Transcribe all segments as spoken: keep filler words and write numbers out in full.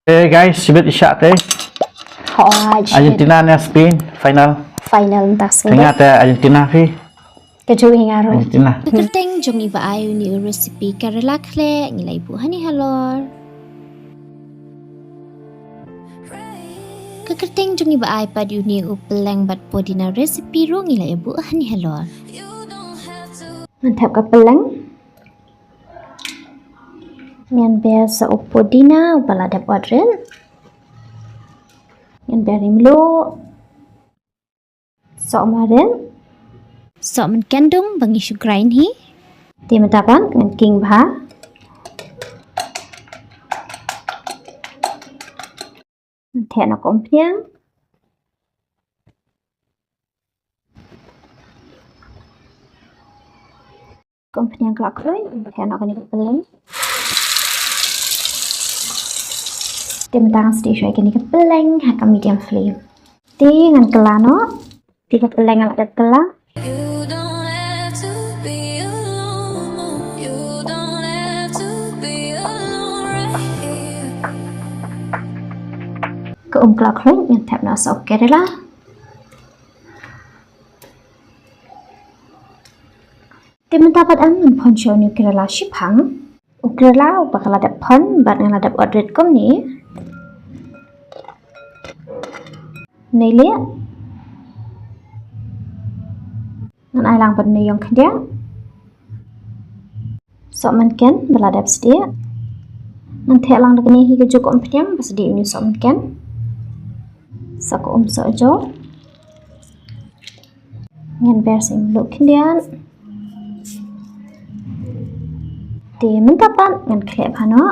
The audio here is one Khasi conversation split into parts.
Eh guys, shibit i shah te. Hooid, shibit. Argentina ne Spain, final. Final mynta sngi. Tengah te Argentina phi. Ka ju hi nga ruh. Argentina. Ka kyrteng jong i ba ai uni u recipe Kerala khleh ngi la ïa buh hani halor. Ka kyrteng jong i ba ai pat uni u pylleng bad pudina recipe ruh ngi la ïa buh hani halor. Ngan thep ka pylleng. Ngan ber sa u pudina uba la dep ot rit. Ngan ber ri mluh. Soh marin. Soh mynken dung ba ngi shu grind hi. Te mynta pat ngan king bha. Ngan theh noh ka umphniang. Ka umphniang ka la khlaiñ, ngan theh noh kane ka pylleng. Te mynta ngan sdieh shuwa ïa kane ka pylleng ha ka medium flame. Te ngan kylla noh. Te ka pylleng nga la dep kylla. Ka um ka la khlaiñ, ngan thep noh sa u Kerala. Te mynta pat em ngan phon sha une u Kerala shiphang. U Kerala uba ka la dep phon bad nga la dep ot rit kumne. Nai leh. Ngan ai lang bad une ïong khyndiat. Soh mynken ba la dep sdieh. Ngan theh lang da kane hi ka ju ka umphniang ba sdieh une soh mynken. Sa ka um soh jaw. Ngan ber sa i mluh khyndiat. Te mynta pat ngan khleh bha noh.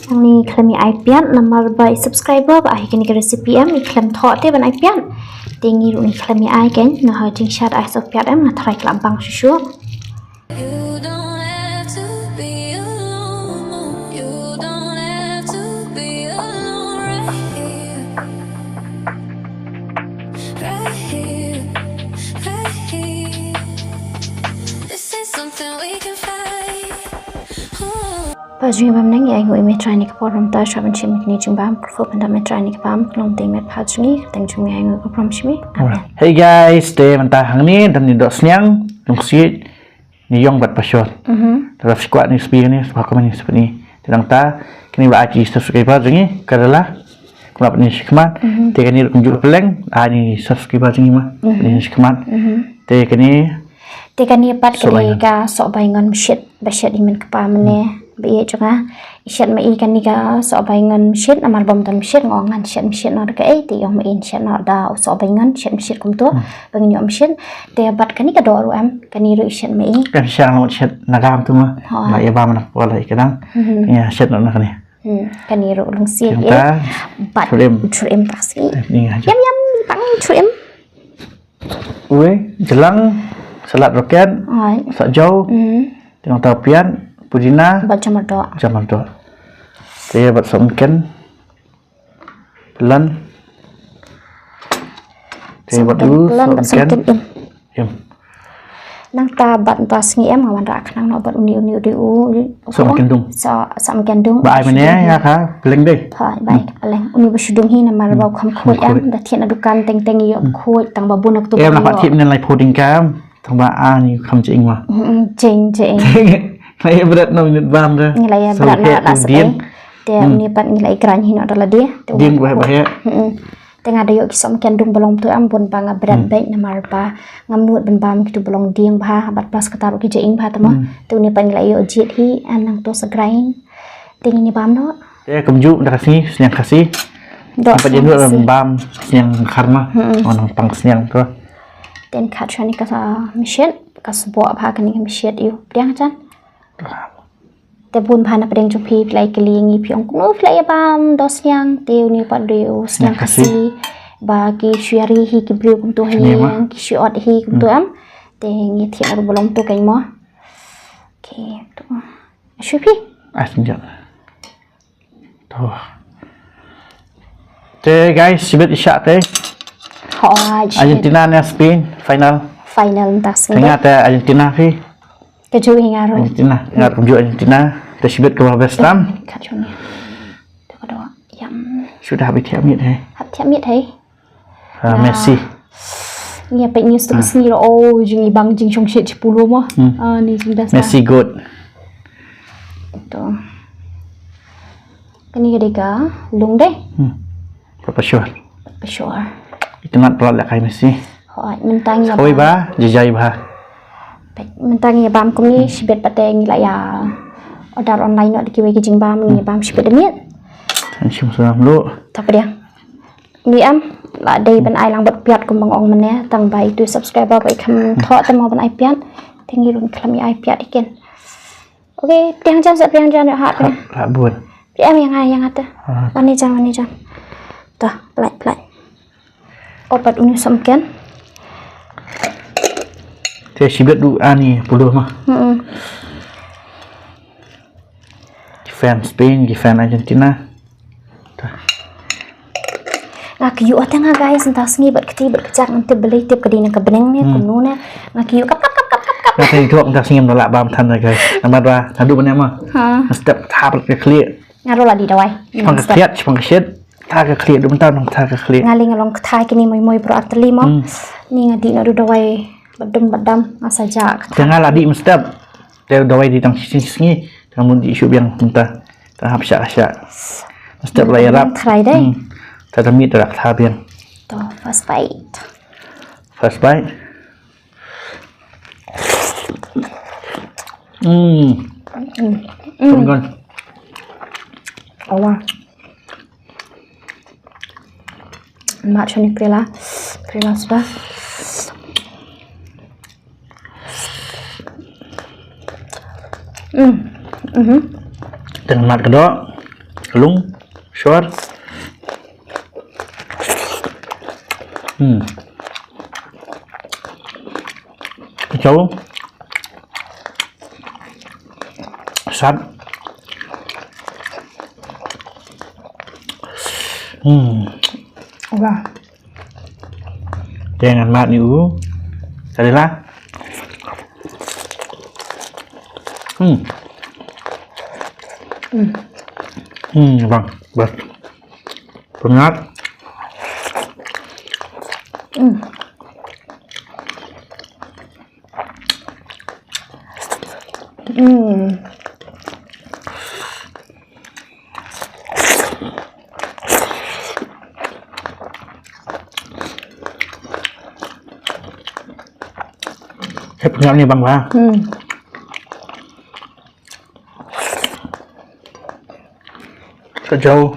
Hangne khlem ïa ai piat namar ba i subscriber ba ai kane ka recipe em i khlem thoh te ban ai piat. Te ngi ruh ngi khlem ïa ai kein, nga ha jingshad ai soh piat em, nga tharai ka la bang shuh shuh. Pha jong ngi ba mynne ngi ainguh ïa me Trai ne ka por, mynta shuwa ban shim ïa kine jingbam, kyrkhu ban da me Trai ne ka bam, ka long te me Pha jong ngi, ka kyrteng jong me ainguh ka burom sha me. Amen. Hey guys, te mynta hangne dang ngi doh sniang, dang siej, ngi ïong bad pashor. Mhm. Te lada phi kwah ne sbi kane, sba kumne sbi kane. Te nangta kane ba ai ki subscriber jong ngi, ka rala. Kumba pyni shi khmat. Mhm. Te kane ruh kumjuh pylleng, ai ni subscriber jong ngi ma. Mhm. Pyni shi khmat. Mhm. Te kane. Te kane pat kane ka soh baingon mshit, ba shet i men kpa mane, ba ïeit jong nga. I shet ma i kane ka soh baingon mshit, namar bym don mshit, nga ong ngan shet mshit noh da kaei, te i ong ma i shet noh da u soh baingon, shet mshit kumto, ba ngin ïoh mshit. Te bad kane ka doh ruh em, kane ruh i shet ma i. Kan shet noh shet nagam tu ma. Hooid. La ïa bam na pala i ka dang. Mhm. Ïa shet noh na kane. Hmm, kane ruh lungsiej ïa. Bad churrim pas i. Yam yam tang churrim. Ui, jlang, salad rocket, hooid, soh jaw. Hmm. Te nangta piat, pudina. Bad jamardoh. Jamardoh. Te bad soh mynken. Pyllun. Te bad soh mynken, soh mynken. Im. Im. Nangta bad mynta sngi em nga wanrah khnang noh bad uni uni uni u soh mynken dung. Soh, soh mynken dung. Ba ai mane ïa ka pylleng dei. Hooid, ba ai ka pylleng. Uni ba shu dung hi namar ba u kham khuid em, da thied na dukan teng teng ïoh khuid tang ba bun na ktu. Em, na pat thied mynne lai pho ding kam. Tang ba ani kham jing ma. Mm, jing, jing. Lai bret no minit bam de. Ngi lai bret no la sdang. Te uni pat ngi lai grind hi noh da lade. Ding ba ba he. Te nga da ïoh ki soh mynken dung ba long tu em bun ba nga bret beit namar ba ngam nud ban bam kitu ba long dieng bha bad plus kata ruh ki jing bha tamo. Te uni pat ngi la ïoh jied hi, nangto sa grind. Te ngin ïa bam noh. Te kumjuh da ka sngi sniang Khasi. Doh sniang Khasi. Bam sniang kharma. Ngan pang sniang tu. Te ngan khat shwa ne ka sa mashit, ka sboh bha kane ka mashit ïa u pdiang jan. Te bun bha na pdeng jong phi, phi la ïa kylli ngi phi ong kumno phi la ïa bam doh sniang, te uni pat dei u sniang Khasi. Ba ki shu ïa ri hi ki briew kumto hi, ki shu ot hi kumto em. Te ngi thiah ruh ba long to kein mo. Okay, to. Shu phi. As njal. To. Te guys, shibit i shah te. Hooid, shibit. Argentina ne Spain final. Final mynta sngi. Tengah te Argentina phi. Ka ju hi nga ruh. Argentina, nga ruh kumjuh Argentina. Te shibit kaba best tam. Kat shoni. Te ka dok. Yam. Sudah habis thiah miet hai. Hap thiah miet hai. Ah, merci. Ngi peit news tu ka sngi ruh, oh, jingibang jingshongshit shiphew mo. Hmm. Ah, ni jing best. Merci good. To. Kane ka dei ka lung dei. Hmm. Papa sure. Papa sure. Itynnad palat lehkai merci. Hooid, mynta ngi ïa bam. Hooid ba, jai jai ba. Peit, mynta ngi ïa bam kumne, shibit pat te ngi la ïa order online noh da kiwei ki jingbam, ngi ïa bam shibit da miet. Kan shim shuwa mluh. Tang pdiang. Ngi em, la dei ban ai lang bad piat kum ba nga ong mynne, tang ba itu subscriber ba i kham thoh te mo ban ai piat. Te ngi ruh khlem ïa ai piat ïa kin. Ok, pdiang jan, sa pdiang jan, ha, pdiang. Ha, ha, bun. Pdiang ïa nga, ïa nga te. Ha. Wan ïa jan, wan ïa jan. Te, pynlait, pynlait. Oh, pat uni som ken. Te shibit du ani puluh mah. Hmm. Ki fan Spain, ki fan Argentina. Nga kyiuh te nga guys, mynta sngi bad kti bad kjat ngam tip balei, tip ka dei na ka bneng ne, hmm, kumno ne. Nga kyiuh kap kap kap kap kap kap. Nga kyiuh mynta sngi ngam lah bam than ne guys. Namar ba naduh mynne ma. Ha. Nga step kata bad ka khlieh. Nga ruh la dih dawai. Shipang ka khlieh, shipang ka shit. Kata ka khlieh, dum ta nong kata ka khlieh. Nga lei nga long kata kine moi moi bro artylli mo. Hmm. Ni nga dih naduh dawai bad dum bad dam, nga sa jah kata. Te nga la dih mynstep. Te dawai dih tang shisien shisngi, tang mun dih shu biang mynta. Tang hap shah shah. Mynstep la ïarap. Try dei. Hmm. Ta da miet da kata biang. To, first bite. First bite. Hmm. Hmm. Hmm. Kan. Awa. Mat shoni krila. Krila suda. Hmm. Mhm. Tang mat ka dok. Lung. Sure. Hmm. Kacau. Sat. Hmm. Wah. Jangan mat ni u. Tadi lah. Hmm. Hmm. Hmm, bang. Bas. Penyat. Hmm. Hmm. Hep ngam ni bang ba. Hmm. Kacau.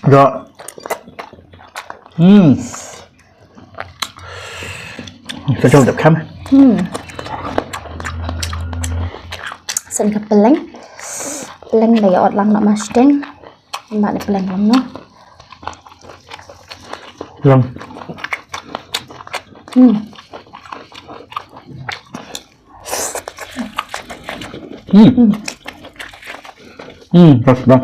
Dah. Hmm. Kacau dap kam. Hmm. Sen ka peleng. Peleng da ïa ot lang na mashteng. Mbak ni peleng lang no. Lang. Hmm. Hmm. Hmm, pas, pas.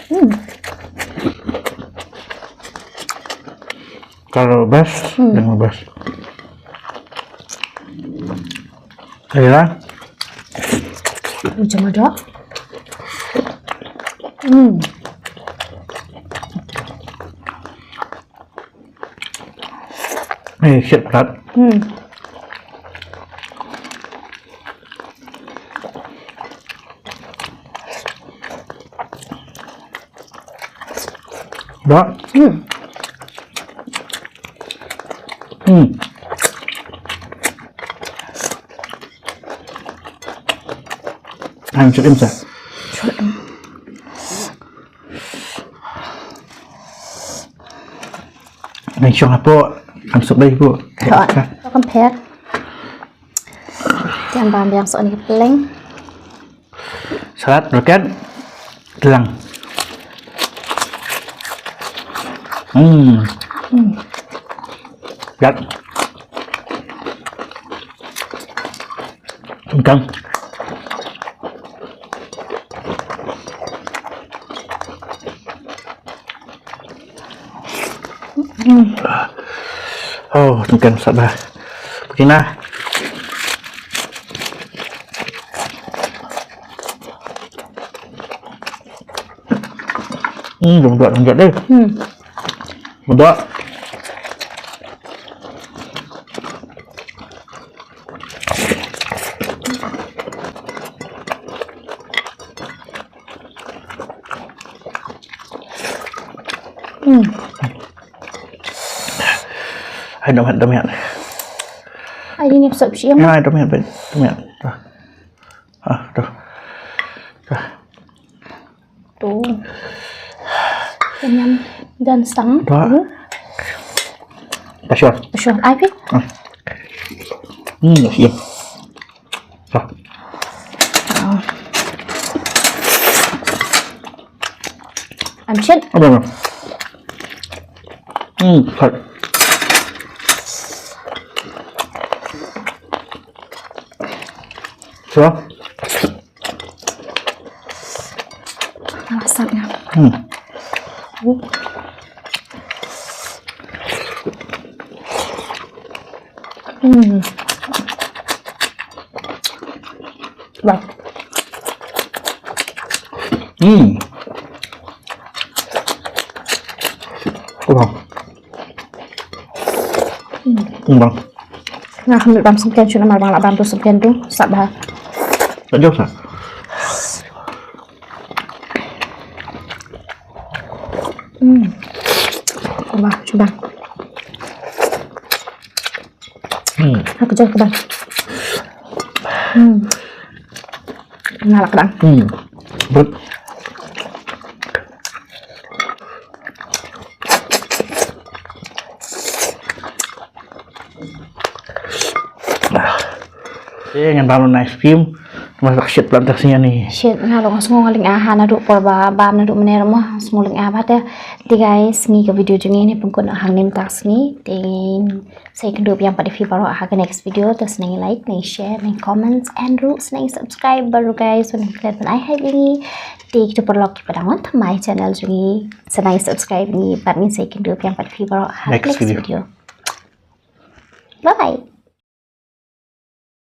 Hmm. Kalau bas, hmm, yang bas. Kaya. Macam ada. Hmm. Eh, shit, Brad. Hmm. Brad. Hmm. Hmm. Ang shit im sa. Shit im. Nang shong hapoh, kam suk dei hapoh. To, to kam pher. Tiang bam biang sok ni ka peleng. Salad, roket, telang. Hmm. Hmm. Gat. Kentang. Hmm. Oh, tengkeng sa ba. Pekina. Hmm, jom dua jom deh. Hmm. Dua. Hmm. Ai, dum het, dum het. Ai, ini besok siang. Ya, dum het, dum het. Tuh. Ah, tuh. Tuh. Tuh. Kenyang dan sang. Tuh. Tuh. Passion. Passion. Ai, pi. Ah. Hmm, yes, yes. Ah. Am shit. Apa, apa? Hmm, hot. So? Masak ya. Hmm. Hmm. Bang. Hmm. Bang. Hmm, bang. Nga kham bam sengken shu namar bang lah bam tu sengken tu sah bah. Tak jauh sah. Hmm. Wah, sudah. Hmm. Aku jual ke bang. Hmm. Ngalak bang. Hmm. Betul. Eh, ngan bam nice film. Masak shit plan tak sini ni. Shit, nga long sngew ngalin ah ha naduh por ba bam naduh mener mo sngew ling ah ba te. Te guys, ngi ka video jong ngi ni pengkun hang nim tak sini. Te sa ïakynduh biang pat ïa phi baroh ha ka next video. Te sneng like, neng share, neng comments and ruh sneng subscribe baroh guys. Wan klet ban ai hai ngi. Te kita paralok kiba dang wan thymmai channel jong ngi. Sneng subscribe ngi pat ngin sa ïakynduh biang pat ïa phi baroh ha ka next video. Bye bye.